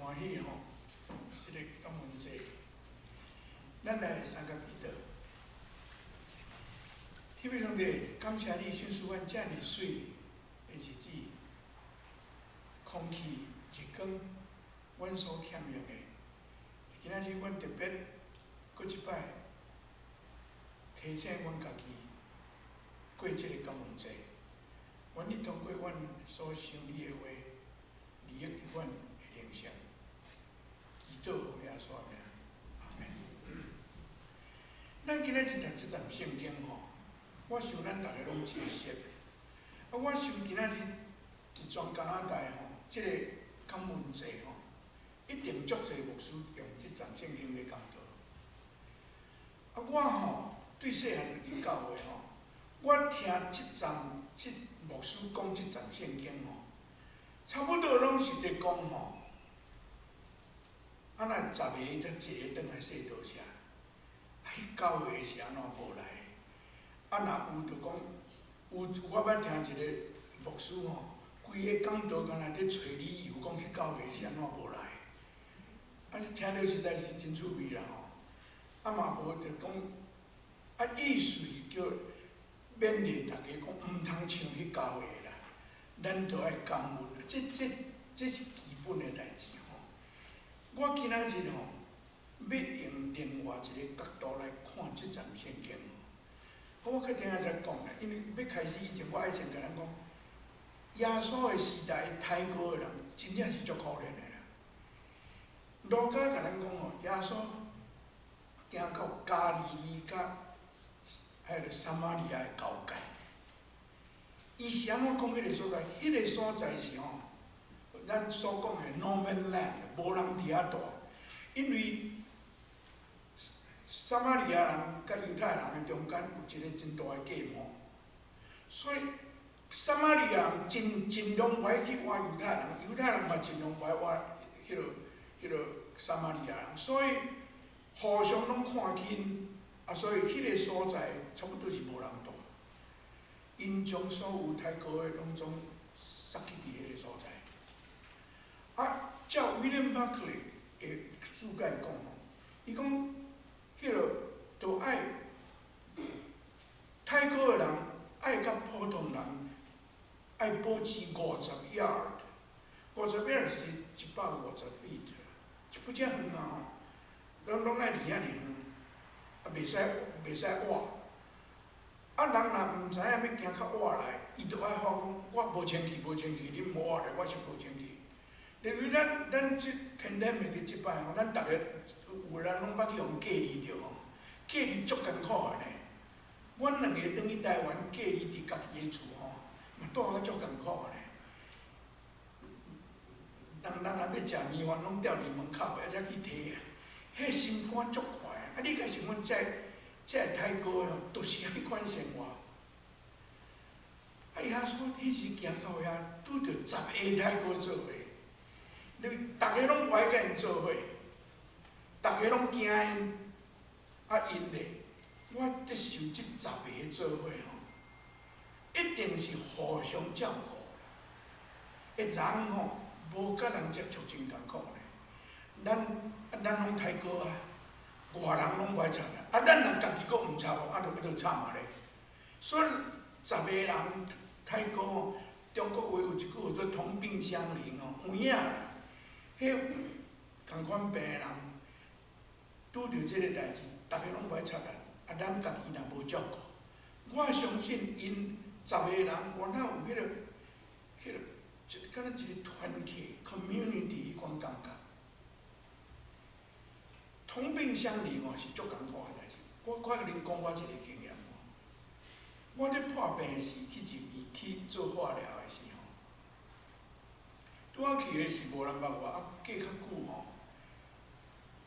歡喜吼，這个感恩節，咱來三個祈禱。天父上帝，感謝你賞賜阮遮爾媠的日子，空氣、日光，阮所欠用的。今仔日阮特別閣一擺提醒阮家己過這个感恩節。願你通過阮所想你的話，利益佇阮的靈性。祈禱奉耶穌的名，阿門。咱今仔日讀這節聖經吼，我想咱逐个攏真熟。啊，我想今仔日佇全加拿大吼，這个感恩節吼，一定足濟牧師用這節聖經來講道。啊，我吼對細漢就佇教會吼，我聽這節這牧師講這節聖經吼，差不多攏是佇講吼，啊若十个才一个轉來說多謝，啊，彼九个是按怎無來？啊，若有就講，有我捌聽一個牧師吼，規个講道敢若佇揣理由，講彼九个是按怎無來？啊，聽著實在是真趣味啦吼！啊嘛無就講，啊意思是叫勉勵大家講，毋通像彼九个啦，咱著愛感恩，這是基本的代誌吼。我今仔日吼，欲用另外一个角度來看這節聖經吼。我較等下才講啦，因為欲開始以前，我愛先共咱講，耶穌的時代，抬擱的人真正是足可憐的啦。路加共咱講吼，耶穌行到加利利佮彼个撒瑪利亞的交界，伊是按怎講彼个所在？彼个所在是吼，咱所講的 no man land，無人佇遐住，因為撒瑪利亞人佮猶太人的中間有一個真大的隔膜，所以撒瑪利亞人真盡量無愛去倚猶太人，猶太人嘛盡量無愛倚彼个撒瑪利亞人，所以互相攏看輕，啊，所以彼个所在差不多是無人住。𪜶將所有抬擱的攏總殺去佇彼个所在。啊，照 William Barclay 的注解講吼，伊講彼个都愛抬擱的人愛佮普通人愛保持五十 yard，五十 yard 是150 feet，一不遮遠啊吼，攏攏愛離遐爾遠，啊，袂使倚。啊，人若毋知影欲行較倚來，伊就愛喊講：我無清氣，無清氣，恁莫倚來，我是無清氣。例如咱這 pandemic 的這擺吼，咱逐个有的人攏捌去予人隔離著吼，隔離足艱苦的呢。阮兩个轉去台灣隔離佇家己的厝吼，嘛蹛甲足艱苦的呢。人人若欲食麵飯，攏吊佇門口的，才去提啊。彼心肝足快啊！你敢想講這个抬擱吼，都是彼款生活。啊，耶穌彼時行到遐，拄著十个抬擱做伙，你逐个攏無愛佮𪜶做伙，逐个攏驚𪜶，啊𪜶咧，我咧想這十个做伙吼，一定是互相照顧。欸，人吼無佮人接觸真艱苦咧，咱攏抬擱啊，外人攏無愛插啊，啊咱人家己閣毋插，啊就叫做慘啊咧。所以十个人抬擱，中國話有一句叫做同病相憐吼，有影啦。彼仝款病的人拄著這个代誌，逐个攏無愛插咱，啊咱家己若無照顧，我相信𪜶十个人原來有彼个，就敢若一个團體 community 彼款感覺。同病相憐哦，是足艱苦的代誌。我共恁講我一个經驗吼，我咧破病時去入院去做化療的時吼，拄仔去的時無人捌我，啊過較久吼，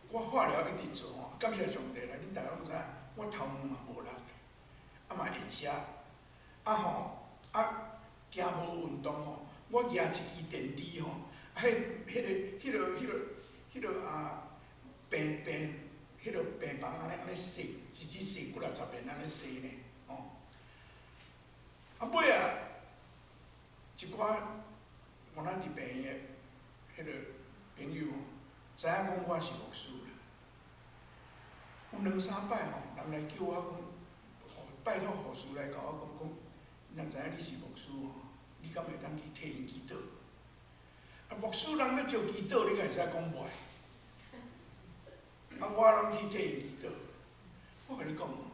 我化療一直做吼，感謝上帝啦，恁逐个攏知影，我頭毛嘛無落，啊嘛會食，啊吼，啊驚無運動吼，我舉一支電池吼，啊彼彼个彼个彼个彼个啊病病彼个病房按呢按呢洗，一日洗幾若十遍按呢洗呢，吼。啊尾仔，一寡原來佇病院的彼个朋友吼，知影講我是牧師啦。有兩三擺吼，人來叫我講，拜託護士來共我講講，若知影你是牧師吼，你敢會當去替𪜶祈禱？啊，牧師人欲招祈禱，你敢會使講袂？啊，我攏去替𪜶祈禱。我共你講哦，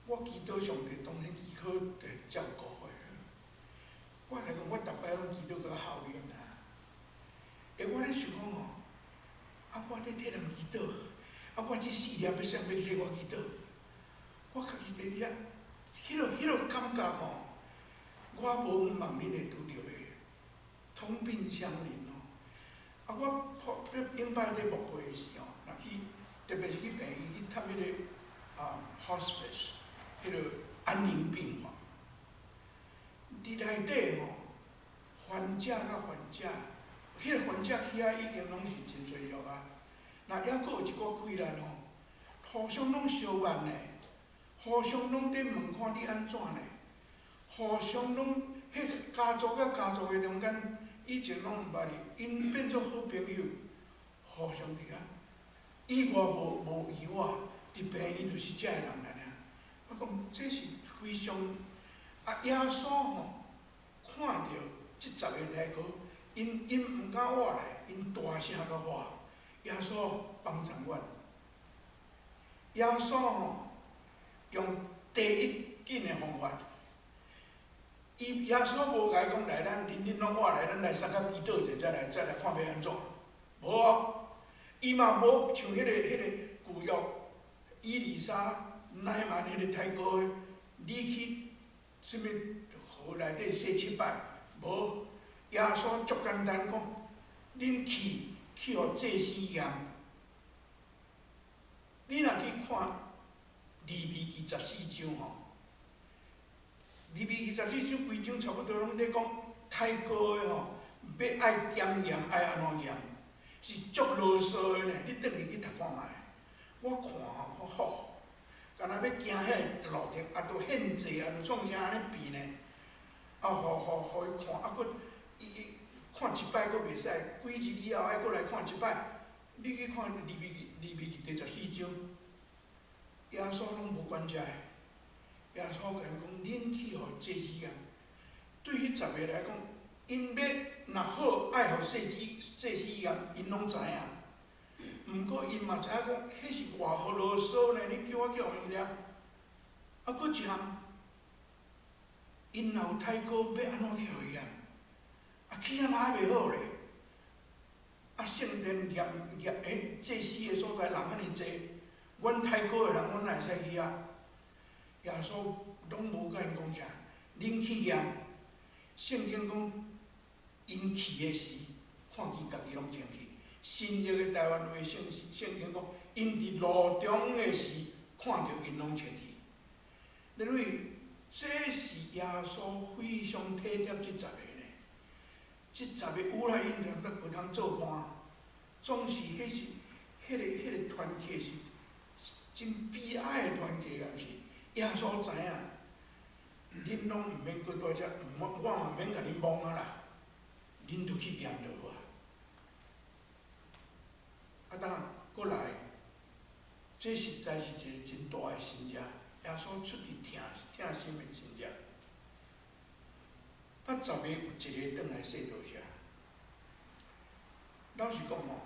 我祈禱上帝當然伊好會照顧的。我來講，我逐擺攏祈禱甲哭你知？欸，我咧想講吼，啊，我咧替人祈禱，啊，我這四粒欲啥欲替我祈禱？我家己佇遐，彼個感覺吼，我無希望恁會拄著的，同病相憐吼。啊，我破頂擺咧牧會的時吼，若去，特別是去病院去探彼個啊 hospice，彼個安寧病房，佇內底吼，患者佮患者，彼個患者去遐已經攏是真脆弱啊。若猶閣有一寡困難吼，互相攏相問呢，互相攏佇問看你按怎呢？互相攏，彼家族佮家族的中間，以前攏毋捌的，𪜶變做好朋友，互相佇遐。以外無無疑我，佇病院就是遮的人來爾。我講這是非常啊，耶穌吼看著這十个大哥，𪜶毋敢活來，𪜶大聲共喊，耶穌幫贊阮。耶穌吼用第一緊的方法，伊耶穌無共伊講來，咱恁恁攏活來，咱來相共祈禱者，再來看欲按怎。無哦，伊嘛無像彼個舊約以利沙乃縵彼個太哥，你去啥物河內底洗七擺，無。耶穌足簡單講，恁去去予祭司驗。你若去看利未記十四章吼，利未記十四章規章差不多攏咧講太哥的吼，欲愛檢驗愛按怎驗，是足囉嗦的呢。你轉去去讀看覓，我看吼，吼，敢若欲行彼個路程，啊，著獻祭啊，著創啥按呢變呢？啊，予伊看，啊，閣伊伊看一擺閣袂使，幾日以後愛閣來看一擺。你去看利未記第十四章，耶穌攏無管這个，耶穌共𪜶講，恁去予祭司驗。對彼十個來講，𪜶欲若好愛予祭司驗，𪜶攏知影。毋過𪜶嘛知影講，彼是偌好囉嗦呢？你叫我去予𪜶驗，啊，閣一項，𪜶若有太哥，欲按怎去予伊驗？啊，去遐哪會袂好咧？啊，聖殿驗驗，彼祭司的所在人遐爾濟，阮太哥的人，阮哪會使去遐？耶穌攏無共𪜶講啥，恁去驗。聖經講，𪜶去的時，看見家己攏清氣。新約的台灣話聖經講，𪜶佇路中的時，看著𪜶攏清氣。因為這是耶穌非常體貼這十個呢。這十個有來𪜶兩個有通做伴，總是彼是彼個團體是真悲哀的團體，敢是？耶穌知影，恁攏毋免閣蹛遮，我嘛毋免共恁摸啊啦，恁就去驗就好啊。啊，當閣來，這實在是一個真大的神跡，耶穌出去疼疼心的神跡。啊，十个有一个轉來說多謝。老實講吼，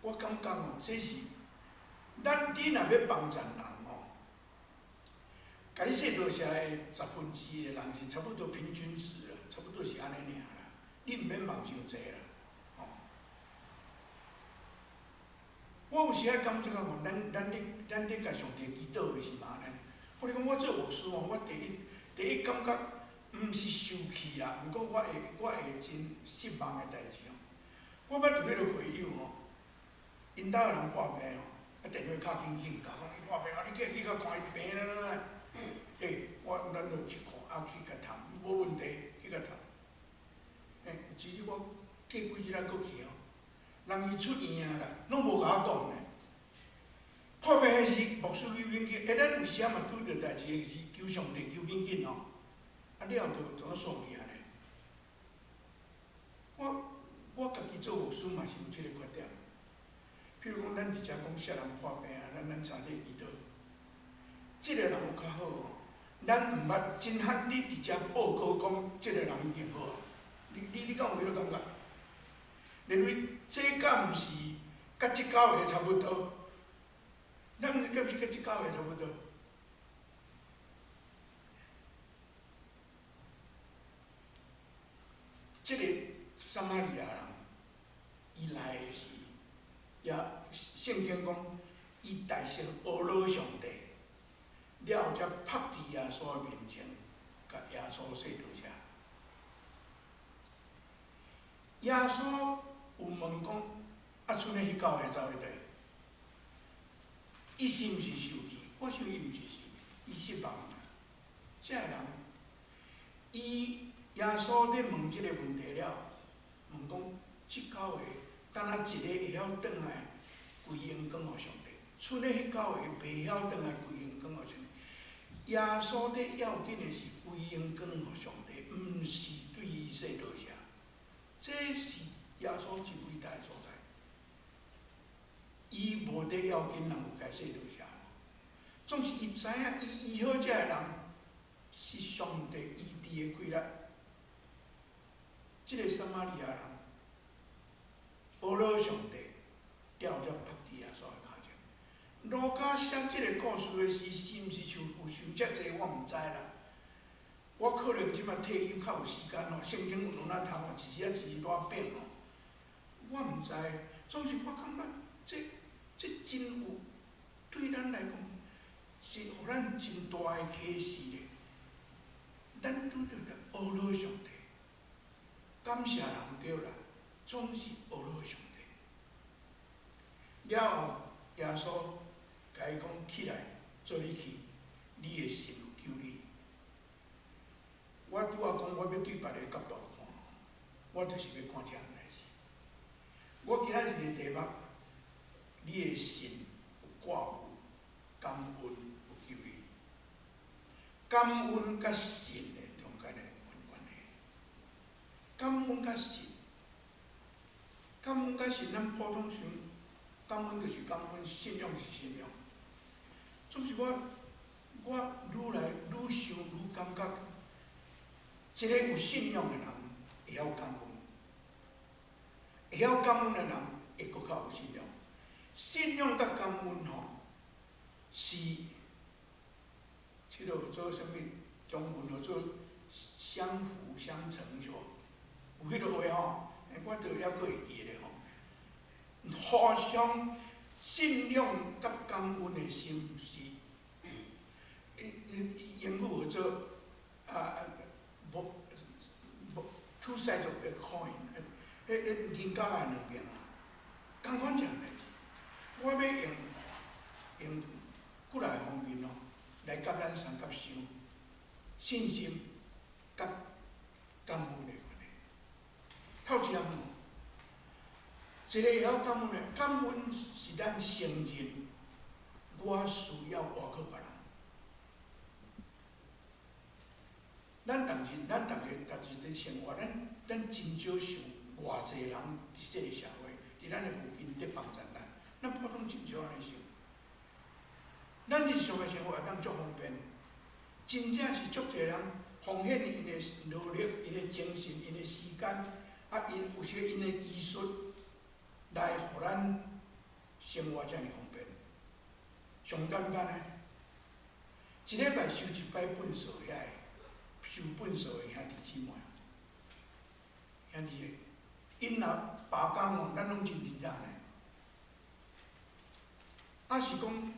我感覺吼，這是咱你若欲幫贊人吼，共你說多謝的十分之一的人是差不多平均值啦，差不多是按呢爾啦。你毋免望傷濟啦，吼。我有時仔感覺吼，咱咧共上帝祈禱的時嘛按呢。我你講我做牧師吼，我第一感覺毋是受氣啦，毋過我會真失望的代誌吼。我捌佇彼個會友吼，𪜶兜有人破病吼，啊電話敲緊緊，共講伊破病啊，你叫去共看伊病啦啦。欸，我咱就去看，啊去共探，無問題，去共探。欸，其實我過幾日仔閣去吼，人伊出院啊啦，攏無共我講呢。破病彼時，牧師去緊緊，欸，咱有時仔嘛拄著代誌是求上帝求緊緊吼，啊了後就怎啊煞去按呢？我我家己做牧師嘛是有這个缺點。譬如講，咱佇遮講啥人破病啊，咱早咧祈禱，這个人有較好哦。咱毋捌真罕你佇遮報告講，這个人已經好啊。你敢有彼個感覺？認為這敢毋是佮這九個差不多？咱敢毋是佮這九個差不多？這个撒瑪利亞人，伊來的是，也聖經講，伊大聲阿羅上帝，了後才拍佇耶穌的面前，共耶穌說多謝。耶穌有問講，啊，賰的彼九个走去佗？伊是毋是受氣？我想伊毋是受氣，伊失望啊。這个人，伊耶穌咧問這个問題了，問講，這九个，敢若一个會曉轉來歸榮光予上帝，賰的彼九个袂曉轉來歸榮光予上帝。耶穌咧要緊的是歸榮光予上帝，毋是對伊說多謝。這是耶穌真偉大的所在。伊無佇要緊人有共說多謝無，總是伊知影，伊醫好這个人是上帝醫治的氣力。這个撒瑪利亞人，阿羅上帝，了後才拍佇耶穌的跤前。路加寫這个故事的時，是毋是想有想遮濟，我毋知啦。我可能這擺退休較有時間哦，聖經有哪讀哦，一時啊一時賴變哦。我毋知，總是我感覺這真有對咱來講是予咱真大的啟示咧。咱拄著著阿羅上帝，感謝人對啦，總是阿羅上帝。了後，耶穌共伊講起來，做你去，你的信有救你。我拄仔講，我欲對別个角度看，我就是欲看這項代誌。我今仔日的題目，你的信有掛無？感恩有救你。感恩佮信的中間的關係。感恩佮信，感恩佮信，咱普通想，感恩就是感恩，信仰是信仰。總是我愈來愈想愈感覺，一个有信仰的人會曉感恩，會曉感恩的人會閣較有信仰。信仰佮感恩吼，是這个做啥物？中文號做相輔相成是無？有彼个話吼，我著猶閣會記咧吼。互相信仰佮感恩的心是，英語號做啊，無無 two sides of the coin，彼銀角仔兩邊啊，仝款這項代誌。我欲用幾來方面哦，來佮咱相佮想信心佮感恩的關係。頭一項，一个會曉感恩的，感恩是咱承認我需要倚靠別人。咱逐日，咱逐个逐日佇生活，咱真少想偌濟人佇這个社會，佇咱的附近佇幫助咱。咱普通真少按呢想。咱日常的生活會當足方便，真正是足濟人奉獻𪜶的勞力、𪜶的精神、𪜶的時間，啊，𪜶有時𪜶的技術，來予咱生活遮爾方便。上簡單的，一禮拜收一擺糞掃遐个，收糞掃的兄弟姊妹，兄弟，𪜶若罷工哦，咱攏真認真呢。啊是講，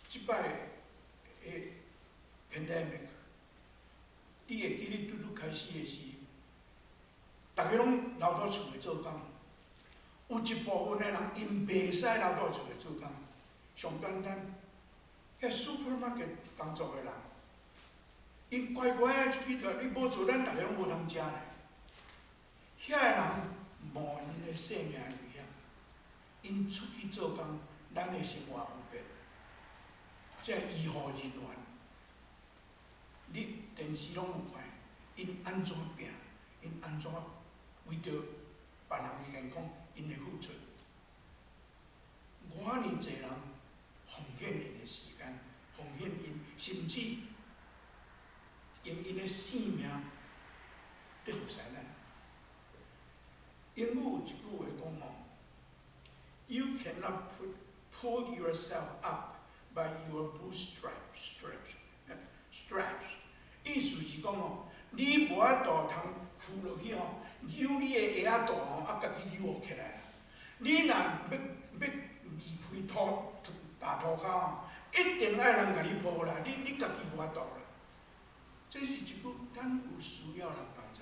這擺的 pandemic，你會記得拄拄開始的時，逐家攏留佇厝內做工，有一部分的人𪜶袂使留佇厝內做工，上簡單，遐 supermarket 工作的人，𪜶乖乖仔出去做，你無做，咱逐家攏無通食呢。遐个人冒𪜶的性命危險，𪜶出去做工，咱的生活方便。這醫護人員，你電視攏有看，𪜶按怎拼，𪜶按怎為著別人的健康，𪜶的付出。偌爾濟人奉獻𪜶的時間，奉獻𪜶，甚至用𪜶的性命佇服侍咱。英語有一句話講吼：You cannot pull yourself up by your bootstraps。意思是講吼，你無法度通屈落去吼，扭你的鞋仔帶吼，啊，家己扭予起來啦。你若欲離開土大塗跤吼，一定愛人共你抱啦，你家己無法度啦。這是一句，咱有需要人幫贊。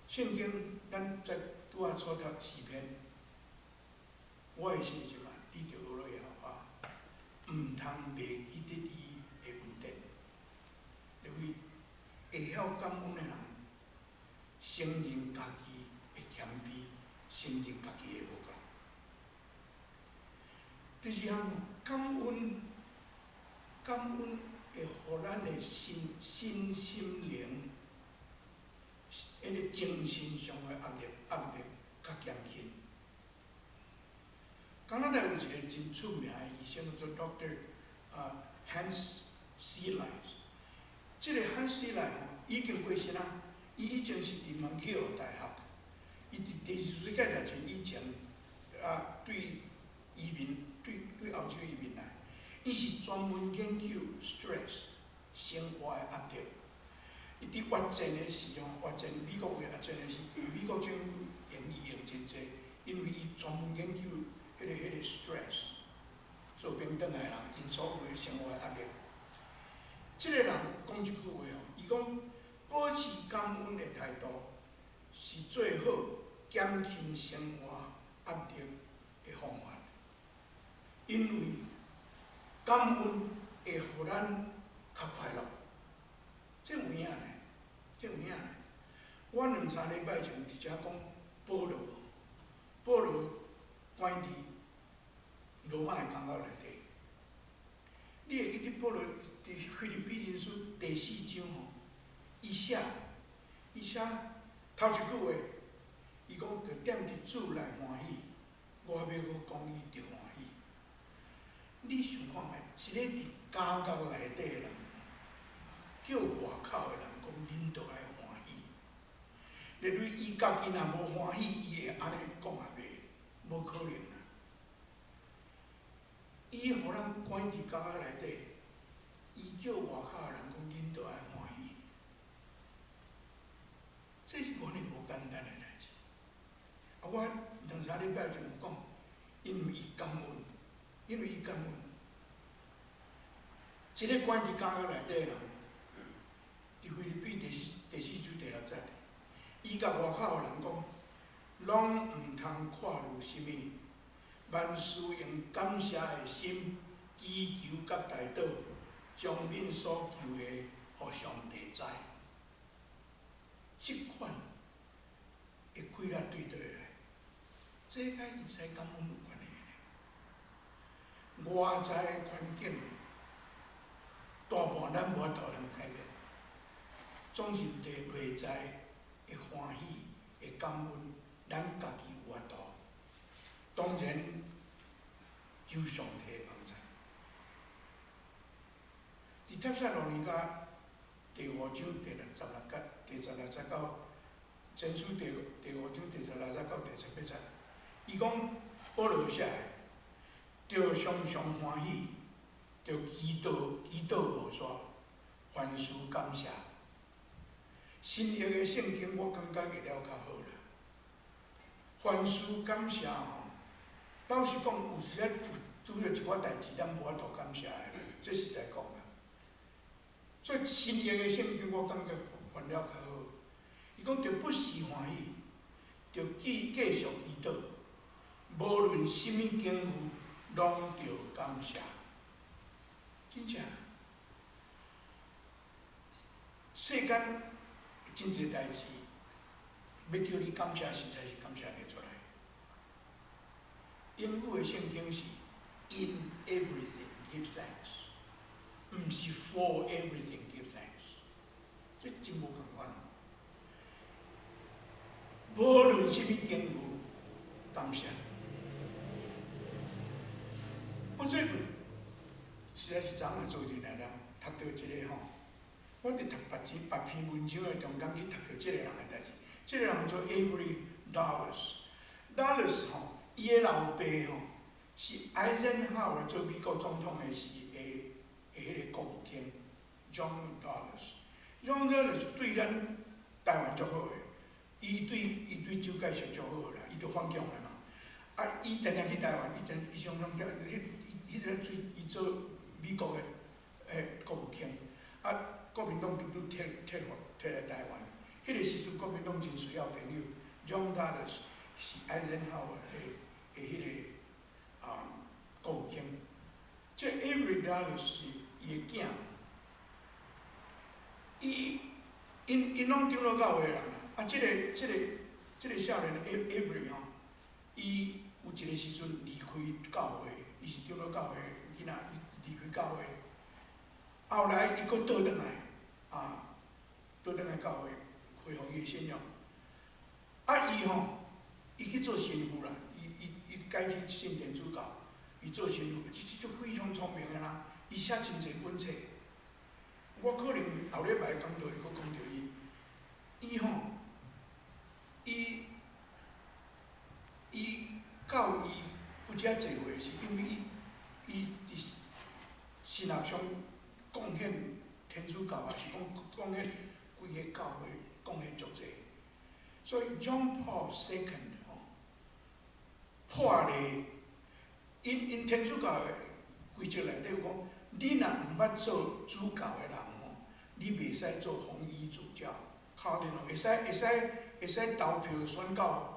聖經咱再拄仔出讀詩篇，我的心是嘛，你著學了耶和華，毋通袂記得伊的恩典。因為會曉感恩的人，承認家己的謙卑，承認家己的無夠。第二項，感恩，感恩會予咱的身身心靈，彼个精神上的壓力較減輕。加拿大有一個真出名的醫生叫做 Doctor Hans Selye。這個 Hans Selye 吼已經過身啊，伊以前是佇麥吉爾大學，伊佇第二次世界大戰以前啊，對移民對歐洲移民來，伊是專門研究 stress 生活的壓力。伊佇越戰的時吼，越戰美國越戰的時，美國政府用伊用真濟，因為伊專門研究彼個 stress，做兵轉來的人，𪜶所有的生活壓力。這個人講一句話哦，伊講保持感恩的態度是最好減輕生活壓力的方法，因為感恩會予咱較快樂。這有影呢，這有影呢。我兩三禮拜前佇遮講保羅，保羅關佇羅馬的監獄內底。你會記得保羅佇腓立比人書第四章吼，伊寫頭一句話，伊講著踮佇主內歡喜，我欲閣講伊著歡喜。你想看覓？一個佇監獄內底的人，叫外口的人講恁著愛歡喜。例如伊家己若無歡喜，伊會按呢講啊袂？無可能啊！伊予人關佇監獄內底，伊叫外口的人講恁著愛歡喜，這是偌爾無簡單的代誌。啊，我兩三禮拜前有講，因為伊感恩，因為伊感恩。一個關佇監獄內底的人，佇腓立比第四章第六節，伊共外口的人講，攏毋通掛慮啥物，萬事用感謝的心，祈求佮代禱，將恁所求的，予上帝知。這款的氣力對佗來？這佮伊使感恩有關係呢？外在的環境，大半咱無法度通改變，總是佇內在的歡喜、的感恩，咱家己有法度。當然，求上帝的幫助。佇帖撒羅尼迦第五章第十六節、第十六節到前書第五章第十六節到第十八節，伊講保羅寫的，著常常歡喜，著祈禱祈禱無煞，凡事感謝。新約的聖經我感覺譯了較好啦。凡事感謝吼，老實講，有時仔拄著一寡代誌，咱無法度感謝的，這實在講啦。所以新約的聖經我感覺翻了較好。伊講著不時歡喜，著繼續祈禱，無論啥物境遇，攏著感謝。真正，世間真濟代誌，欲叫你感謝，實在是感謝袂出來。英語的聖經是 In everything give thanks，毋是 For everything give thanks，這真無仝款。無論啥物境遇，感謝。我最近實在是昨昏做進來了，讀著一个吼，我佇讀別一別篇文章的中間去讀著這个人的代誌。這個人做 Avery Dulles，Dulles 吼，伊的老爸吼是 Eisenhower 做美國總統的時的的彼個國務卿 John Dulles。John Dulles 對咱台灣足好的，伊對蔣介石足好啦，伊就反共的嘛。啊，伊定定去台灣，伊定伊常常叫彼彼個做伊做美國的國務卿，啊，國民黨拄拄撤撤撤來台灣，彼個時陣國民黨真需要朋友，John Dulles 是 Eisenhower 的彼個國務卿，這 Avery Dulles 是伊的囝，伊𪜶𪜶攏長老教會的人啊，這個少年 Avery 吼，伊有一個時陣離開教會，伊是長老教會囡仔，離開教會，後來伊閣倒轉來，倒轉來教會恢復伊的信仰。啊，伊吼，伊去做神父啦，伊改去信天主教，伊做神父，這這非常聰明的啦，伊寫真濟本冊。我可能後禮拜講道會閣講著伊，伊吼，伊到伊不遮濟歲，是因為伊伊佇神學上貢獻天主教，也是講貢獻規个教會貢獻足濟。所以 John Paul Second 吼破例，𪜶𪜶天主教的規則內底有講，你若毋捌做主教的人吼，你袂使做紅衣主教，可能會使投票選教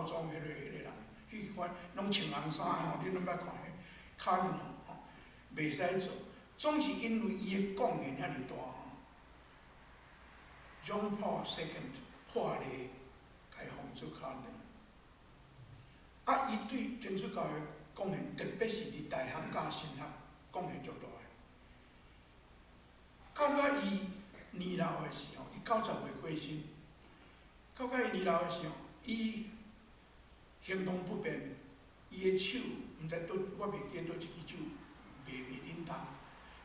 宗彼個人，彼款攏穿紅衫吼，你攏捌看彼可能吼，袂使做。總是因為伊的貢獻遐爾大吼，John Paul Second 破例共伊封做卡能。啊，伊對天主教的貢獻，特別是佇大學佮神學貢獻足大的。到甲伊年老的時候，伊90歲過身。到甲伊年老的時候，伊行動不便，伊的手毋知佗，我袂記得佗一支手袂振動。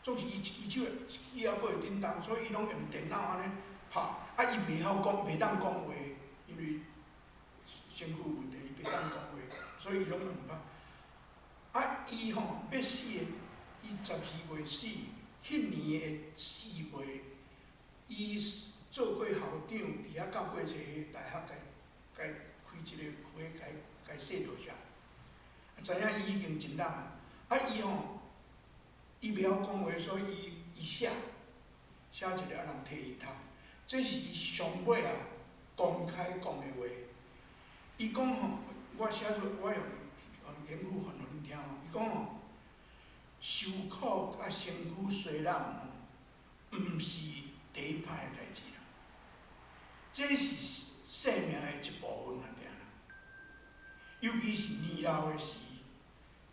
總是伊一支手一支猶閣會振動，所以伊攏用電腦按呢拍。啊，伊袂曉講，袂當講話，因為身軀有問題，伊袂當講話，所以伊攏用拍。啊，伊吼欲死的，伊12月死，彼年的4月，伊做過校長，佇遐教過冊，大學共開一個會，共說多謝。知影伊已經真老啊，啊伊吼，伊袂曉講話，所以伊寫寫一個啊人替伊讀，這是伊上尾啊公開講的話。伊講吼，我寫做我用言語翻予恁聽吼。伊講吼，受苦佮身軀衰老吼，毋是第一歹的代誌啦，這是生命的一部分爾爾啦。尤其是年老的時，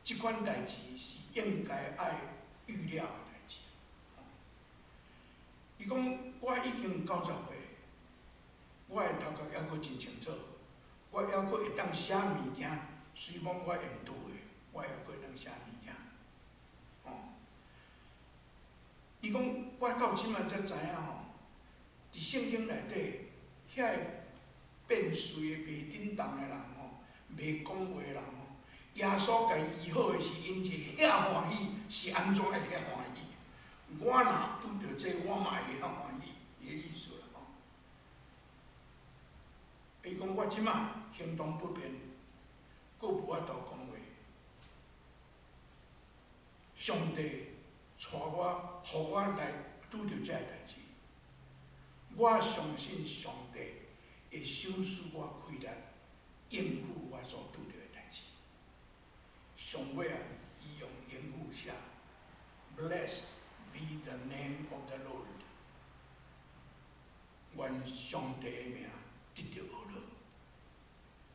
這款代誌是應該愛預料的代誌。伊講我已經90歲，我的頭殼猶閣真清楚，我猶閣會當寫物件，雖罔我用圖的，我猶閣會當寫物件。吼，伊講我到這擺才知影吼，佇聖經內底，遐個變衰的袂振動的人吼，袂講話的人吼，耶穌共伊醫好的時，𪜶是遐歡喜，是按怎會遐歡喜？我若拄著這個，我嘛會遐歡喜，伊的意思啦吼。伊講我這擺行動不便，閣無法度講話。上帝帶我，予我來拄著這个代誌。我相信上帝會賞賜我氣力，應付我所拄著的代誌。上尾啊，伊用英語寫：Blessed be the name of the Lord。願上帝的名得著呵咾。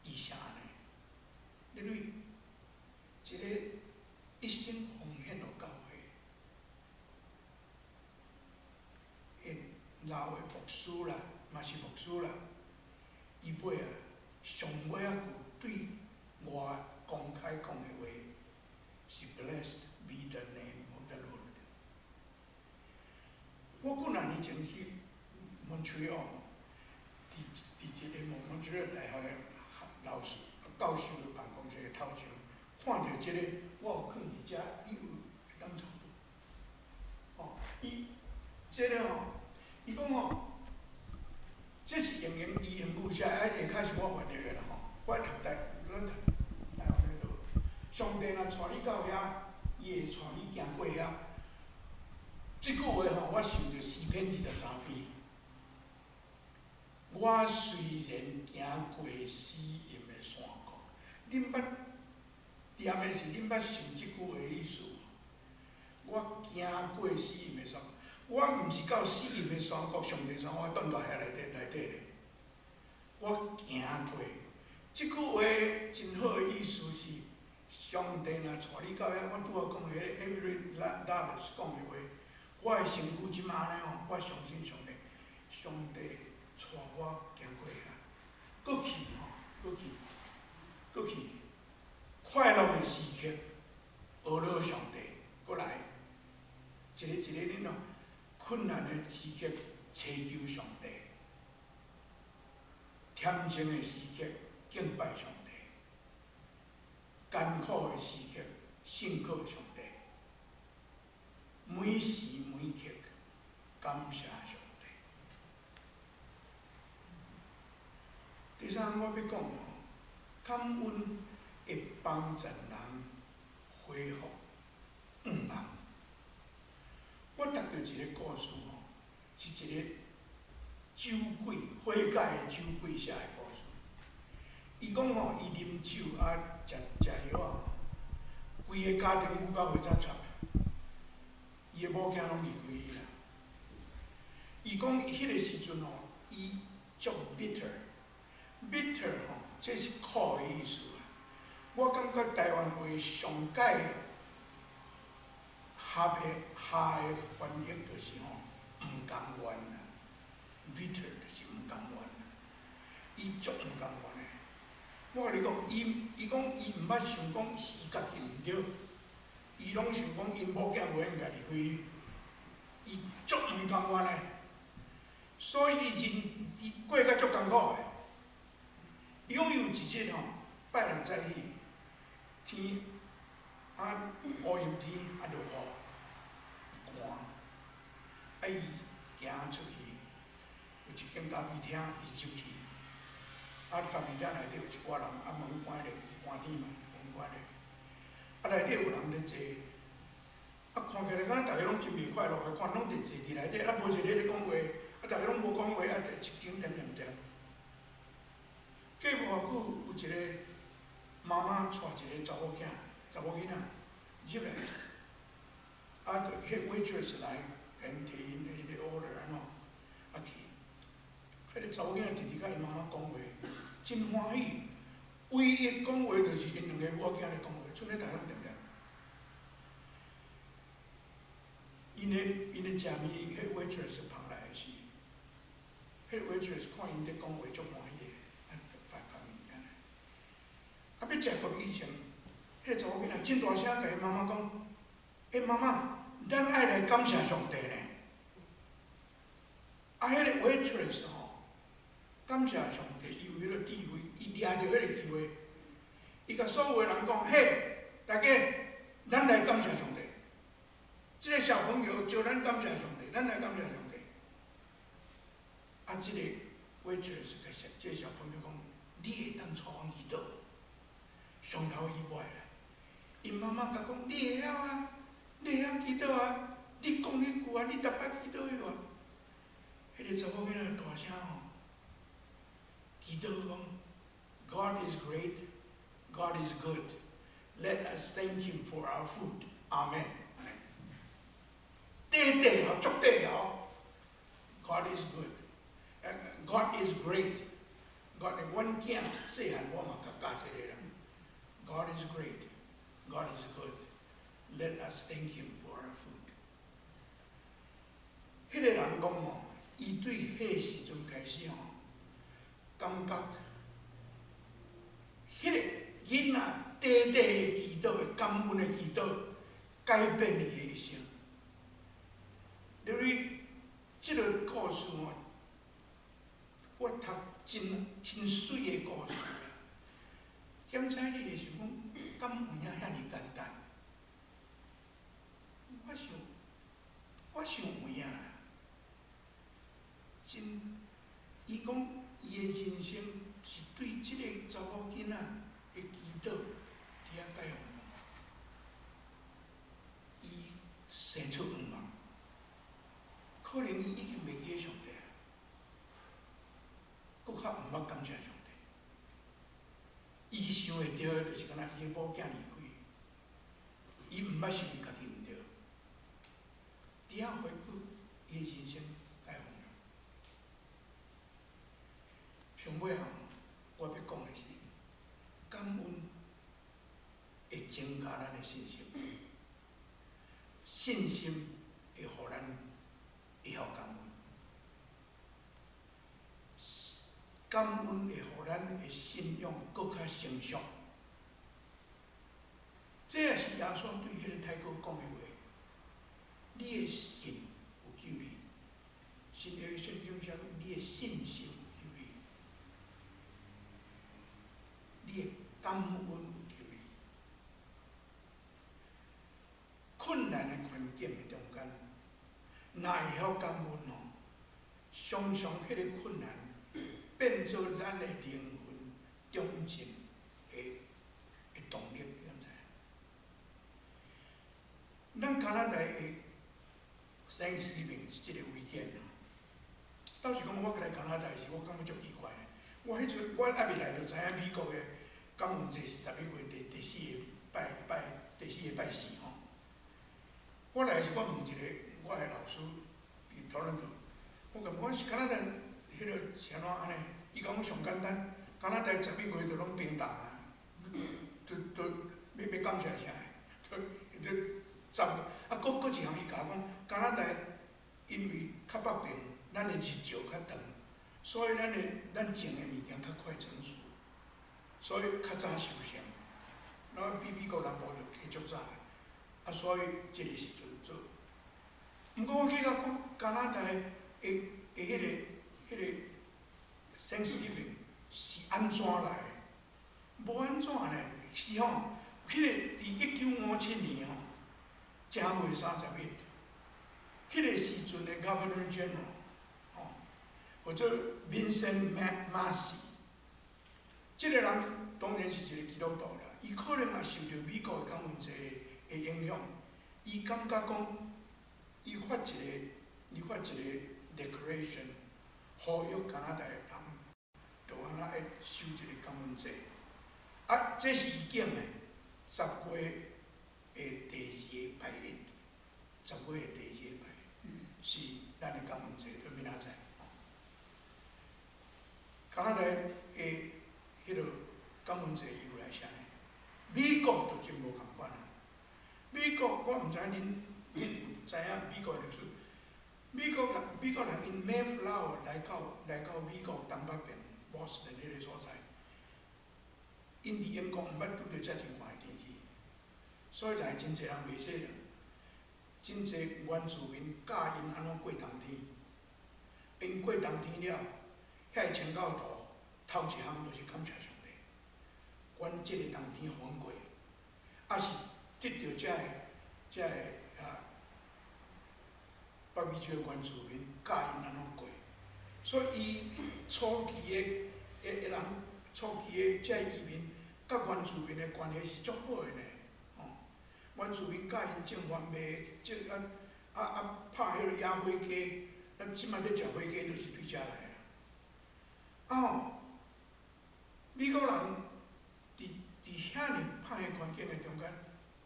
伊寫按呢，你對一個一生奉獻予教會的老的牧師啦，嘛是牧師啦，伊尾啊，上尾仔句對外公開講的話是 Blessed be the name of the Lord。我幾若年前去 Montreal，佇一个 Montreal 大學的老師教授的辦公室的頭前，看著這個，我有囥佇遮，你有會當找著。吼，伊這个吼，伊講吼，這是用用伊英語寫，啊下跤是我翻譯的啦吼。我讀台，咱讀台灣的上帝若帶你到遐，伊會帶你行過遐。這句話吼，我想著詩篇23篇。我雖然行過死蔭的山谷，恁捌踮的是恁捌想這句話的意思無？我行過死蔭的山谷，我毋是到死蔭的山谷，上帝山我蹛佇遐內底內底咧。我行過，這句話真好的意思是，上帝若帶你到遐，我拄仔講的彼个 Every Dollars 講的話，我的身軀這馬呢吼，我相信上帝，上帝帶我行過遐，過去吼，過去，過去，快樂的時刻，學了上帝，過來，一个一个恁喏，困難的時刻，祈求上帝，恬靜的時刻，敬拜上帝，艱苦的時刻，信靠上帝，每時每刻感謝上帝。第三，我欲講吼，感恩會幫助人恢復向望。我讀著一个故事吼，是一個酒鬼悔改的酒鬼寫的故事。伊講吼，伊啉酒啊，食食藥啊，規个家庭有夠會雜插，伊的某囝攏離開伊啦。伊講彼个時陣吼，伊足 bitter，bitter 吼，這是苦的意思啊。我感覺台灣話上蓋合的合的翻譯就是吼，毋甘願啦，bitter 就是毋甘願啦。伊足毋甘願的。我共你講，伊伊講伊毋捌想講是伊家己毋對，伊攏想講𪜶某囝無應該離開伊，伊足毋甘願的。所以伊真伊過甲足艱苦的。伊講有一日吼，拜六早起，天啊烏陰天啊落雨，寒，啊伊行出去，有一間咖啡廳，伊入去，啊咖啡廳內底有一寡人，啊門關咧，寒天嘛，門關咧，啊內底有人佇坐，啊看起來敢若逐个攏真袂快樂的，看攏佇坐佇內底，啊無一个咧講話，啊逐个攏無講話，啊佇一間恬恬恬。過無偌久，有一個媽媽帶一個查某囝、查某囡仔入來，啊，就彼 waitress 來共𪜶提𪜶的彼個 order 按怎，啊去，彼個查某囡仔直直佮𪜶媽媽講話，真歡喜。唯一講話就是𪜶兩个某囝咧講話，賰咧逐个攏恬恬。𪜶的食物，彼 waitress 捧來的時，彼 waitress 看𪜶咧講話足歡喜的，啊，擺捧物件來。啊，欲食飯以前，彼個查某囡仔真大聲共𪜶媽媽講：“欸，媽媽，咱愛來感謝上帝呢。”啊，彼個 waitress 吼，感謝上帝，伊有彼個智慧，伊掠著彼個機會，伊共所有的人講：“嘿，大家，咱來感謝上帝。這個小朋友招咱感謝上帝，咱來感謝上帝。”啊，這個 waitress 共這個小朋友講：“你會當帶阮祈禱？上頭意外啦！”𪜶媽媽共講：“你會曉啊，你會曉祈禱啊？你講彼句啊，你逐擺祈禱彼個。”彼個查某囡仔大聲吼，祈禱講：“God is great, God is good. Let us thank Him for our food. Amen。”短短哦，足短哦。God is good, God is great. God，阮囝細漢我嘛共教這个啦。God is great, God is good. Let us thank Him for our food. 彼個人講吼，伊對彼個時陣開始吼，感覺短短的祈禱的感恩的祈禱，改變伊的一生。因為這个故事吼，我讀真真媠的故事啦。點知你會想講，敢有影遐爾簡單？我想，我想有影啦。真，伊講伊的人生是對這个查某囡仔的祈禱佇遐解放。伊生出黃目，可能伊已經袂記得上帝啊，閣較毋捌感謝上帝。伊想會著的，就是敢若伊的某囝離開，伊毋捌想伊家己毋對。佇遐回顧伊的人生解放了。上尾後，我欲講的是，感恩會增加咱的信心，信心會予咱會曉感恩，感恩會予咱的信仰閣較成熟。這也是耶穌對彼个太哥講的話：你的信有救你，新約聖經寫你的信心有救你，你的感恩有救你。困難的環境的中間，若會曉感恩哦，常常彼个困難變做咱的靈魂長進的動力，你敢知？咱加拿大的 Thanksgiving 是這個 weekend。老實講，我來加拿大時，我感覺足奇怪的。我彼陣我猶未來就知影美國的感恩節是11月第四個拜四吼。我來時，我問一個我的老師佇多倫多，我講我是加拿大彼个是按怎按呢？伊講上簡單，加拿大十一月就攏冰凍啊，就就欲欲感謝啥？就就十啊，閣閣一項伊共我講，加拿大因為較北邊，咱的日照較長，所以咱種的物件較快成熟，所以較早收成。咱比美國南部就起足早的，啊，所以這個時陣做。毋過我去到看加拿大的的彼个 Thanksgiving 是按怎來的？無按怎呢？是吼，彼个佇1957年吼，正月31，彼个時陣的 Governor General 吼，叫做 Vincent Massey，這个人當然是一個基督徒啦，伊可能也受著美國的感恩節的影響，伊感覺講，伊發一個 declaration，呼籲加拿大的人，就按怎愛守這個感恩節。啊，這是伊揀的，十月的第二個拜一，十月的第二個拜一，是咱的感恩節，對明仔載。加拿大的彼个感恩節由來啥呢？美國就真無仝款啊！美國我毋知恁有知影美國的歷史。美國人𪜶 Mayflower 來到美國東北邊 Boston 彼個所在，𪜶佇英國毋捌拄著遮爾寒的天氣，所以來真濟人袂細漢，真濟原住民教𪜶按怎過冬天。𪜶過冬天了，遐个清教徒頭一項就是感謝上帝，阮這个冬天予阮過，抑是得著遮个啊北美洲的原住民教𪜶按怎過，所以伊初期的人，初期的遮移民佮原住民的關係是足好的呢，吼。原住民教𪜶種番麥，種啊啊啊拍彼个野火雞，咱這擺咧食火雞就是對遮來的啦。啊吼，美國人佇遐爾歹的環境的中間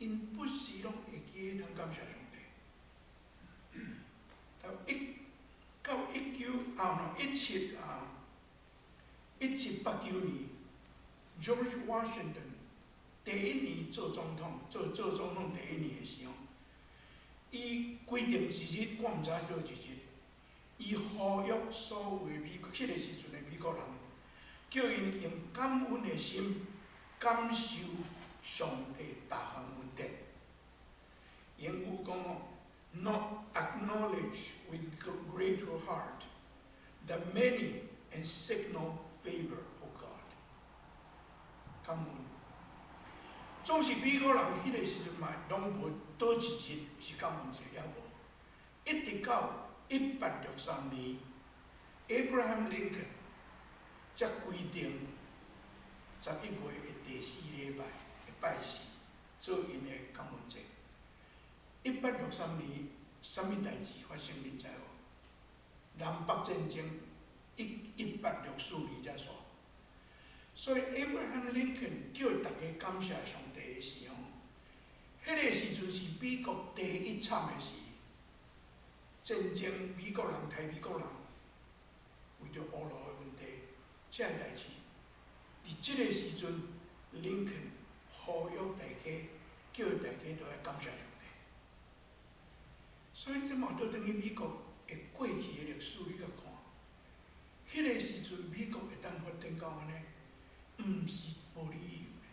，𪜶不時攏會記得通感謝上帝。到一到一九啊，1789年，George Washington 第一年做總統，做總統第一年的時候，伊規定一日，我毋知佗一日，伊呼籲所有的美國，彼个時陣的美國人，叫𪜶用感恩的心，感受上帝大項恩典。英語講哦，Not acknowledge with grateful heart the many and signal favor of God。感恩。總是美國人彼個時陣嘛，攏無佗一日是感恩節猶無。一直到1863年，Abraham Lincoln 才規定11月的第四禮拜的拜四做𪜶的感恩節。1863年，啥物代誌發生？恁知無？南北戰爭1864年才煞。所以 Abraham Lincoln 叫逐家感謝上帝的時候，彼個時陣是美國第一慘的時，戰爭，美國人刣美國人，為著烏路的問題，這個代誌。佇這個時陣，林肯呼籲大家，叫大家都愛感謝上帝。所以你這嘛倒轉去美國的過去的歷史，你共看，彼個時陣美國會當發展到按呢，毋是無理由的。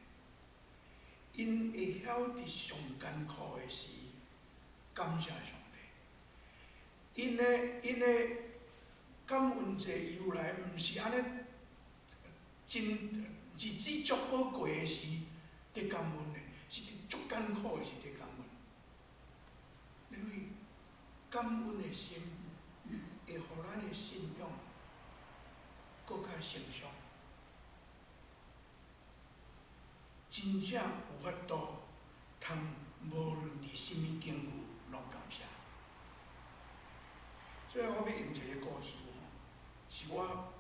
𪜶會曉佇上艱苦的時感謝上帝。𪜶的感恩節由來，毋是按呢，真日子足好過的時佇感恩的，是佇足艱苦的時佇感恩。因為感恩的心會予咱的信仰閣較成熟，真正有法度通無論佇啥物境遇攏感謝。最後我欲用一個故事吼，是我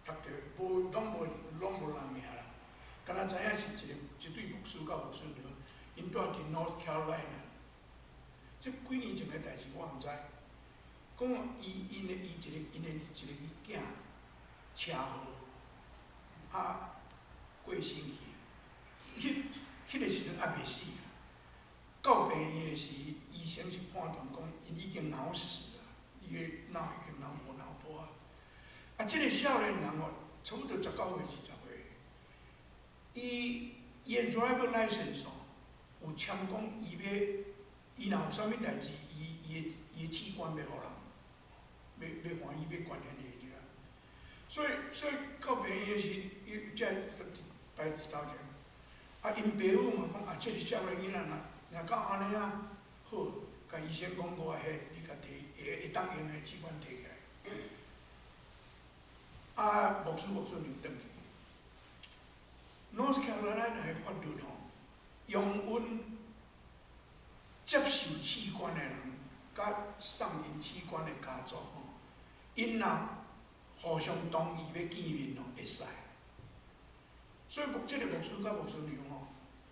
讀著無攏無攏無人名啦，敢若知影是一個一對牧師佮牧師娘，𪜶住佇 North Carolina。這幾年前的代誌我毋知。講伊𪜶的伊一個𪜶的一個囝車禍啊過身去，彼個時陣猶未死。到病院的時，醫生是判斷講，𪜶已經腦死啊，伊的腦已經腦無腦波啊。啊，這個少年人哦，差不多19歲20歲，伊的 driver license 哦，有簽講伊欲，伊若有啥物代誌，伊的器官欲予人，欲歡喜欲捐獻伊對啊。所以到病院時，伊才擺佇頭前。啊，𪜶爸母嘛講啊，這個少年囡仔若若敢按呢啊，好，共醫生講我彼，你共提會當用的器官提起來。啊，牧師牧師娘轉去。North Carolina 的法律吼，容允接受器官的人，佮送𪜶器官的家族吼，𪜶若互相同意欲見面吼，會使。所以牧這個牧師佮牧師娘吼，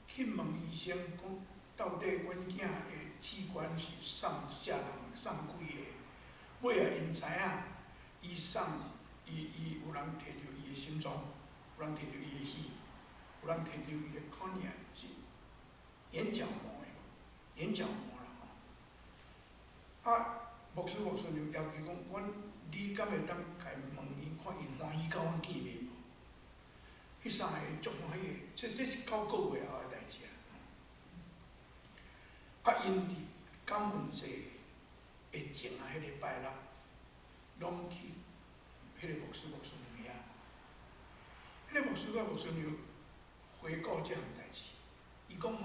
去問醫生講，到底阮囝的器官是送啥人，送幾个？尾仔𪜶知影，伊送伊伊有人提著伊的心臟，有人提著伊的肺，有人提著伊的 cornea 是眼角膜的，眼角膜啦吼。啊，牧師牧師娘要求講，阮你敢會當共問伊，看𪜶歡喜佮阮見面無？彼三个足歡喜的，這是9個月後的代誌啊。啊，𪜶佇感恩節的前仔彼個拜六，攏去彼個牧師牧師娘遐。彼個牧師佮牧師娘回顧這項代誌，伊講吼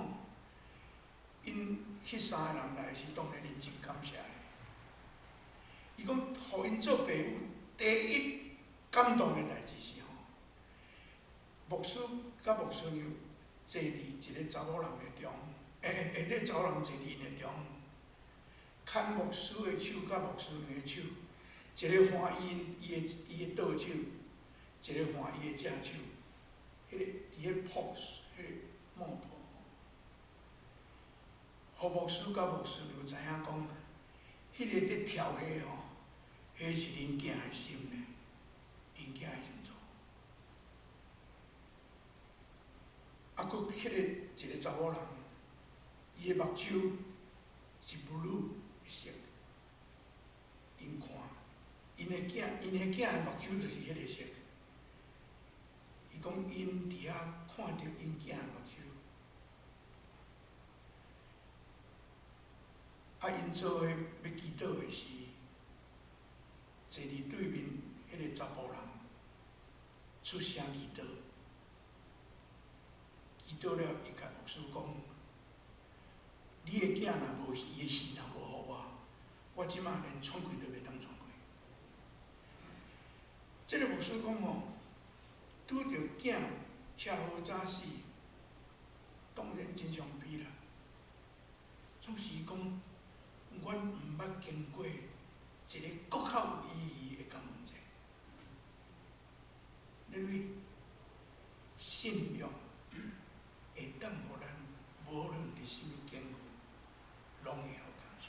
，𪜶彼三個人來時，當然𪜶真感謝的。伊講，予𪜶做爸母第一感動的代誌是吼，牧師佮牧師娘坐佇一個查某人的中，下底查某人坐佇𪜶的中，牽牧師的手佮牧師娘的手，一个挽伊的倒手，一个挽伊的正手，彼个佇彼 pose，彼个摸抱，予牧師佮牧師娘知影講，彼個佇跳彼吼，彼是恁囝的心呢，𪜶囝的心臟。啊，閣彼個一個查某人，伊的目睭是 blue 色，𪜶看，𪜶的囝的目睭就是彼個色。伊伊講𪜶佇遐看著𪜶囝目睭，啊，𪜶做伙欲祈禱的是坐佇對面彼个查埔人出聲祈禱，祈禱了，伊共牧師講：你的囝若無伊的魚若無予我，我這馬連喘氣都袂當喘氣。這个牧師講吼，拄著囝車禍早死，當然真傷悲啦。總是伊講，阮毋捌經過一个閣較有意義的感恩節。因為信仰會當予咱無論佇啥物境遇，攏會曉感謝。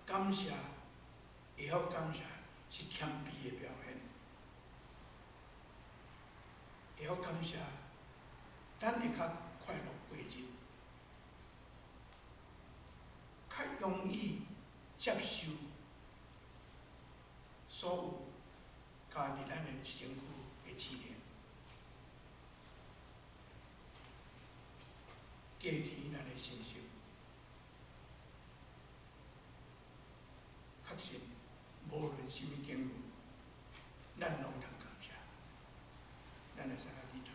感謝會曉感謝是謙卑的表現。會曉感謝，咱會較快樂過日，較容易接受所有加佇咱的身軀的試煉，加添咱的信心。確信無論啥物境遇，咱攏通感謝。咱來三個祈禱。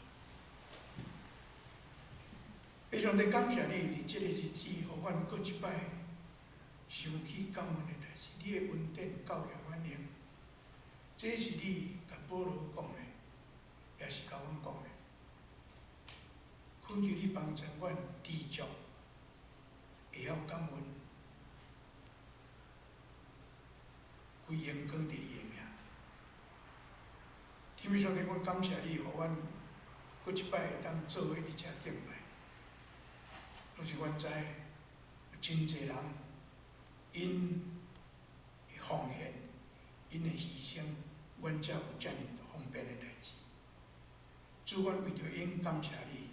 父上帝，感謝你佇這个日子，予阮閣一擺想起感恩的代誌。你的恩典夠予阮用，這是你共保羅講的，也是共阮講的。懇求你幫助阮知足，會曉感恩，歸榮光佇你的名。天父上帝，阮感謝你，予阮閣一擺會當做伙佇遮敬拜。攏是阮知，真濟人𪜶的奉獻、𪜶的犧牲，阮才有遮爾方便的代誌。主，阮為著𪜶感謝你，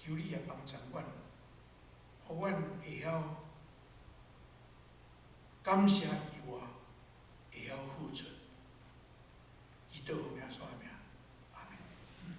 求你也幫助阮，予阮會曉感謝以